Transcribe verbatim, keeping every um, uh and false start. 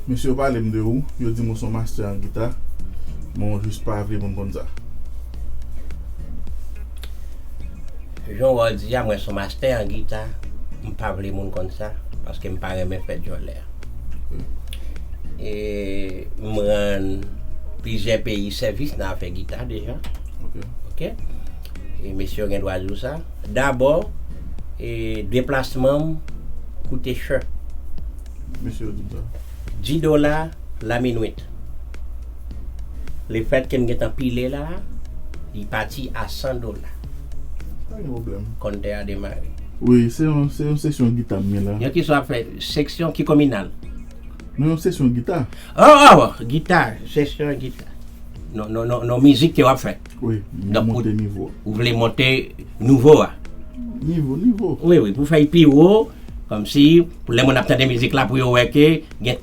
Mesye yo pale m de ou, yo di m ou se yon mastè an gita, men w jis pa vle moun konn sa. Jan w di a, mwen se yon mastè an gita, m pa vle moun konn sa, paske m pa renmen fè djòlè. E m rann plizyè peyi sèvis nan afè gita deja. Ok. Ok? E mesye yo gen dwa di w sa. Dabò, e deplasman m koute chè. Mesye yo di m sa. Dis dola la minit. Lefètke m gentan pile la, li pati a san dola. Pa gen pwoblèm. Kòntè a demare. Wi, se yon, se yon sesyon gita m gen la. Yon ki sa w ap fè? Seksyon ki kominal? Non, yon sesyon gita. Oh, oh, gita, sesyon gita. Non, non, non, non, mizik ke w ap fè. Wi, m Donk, monte nivo. Ou vle monte nivo a. Nivo, nivo. Wi, wi, pou fè l pi wo, kòmsi pou lè moun ap tande mizik la, pou yo wè ke gen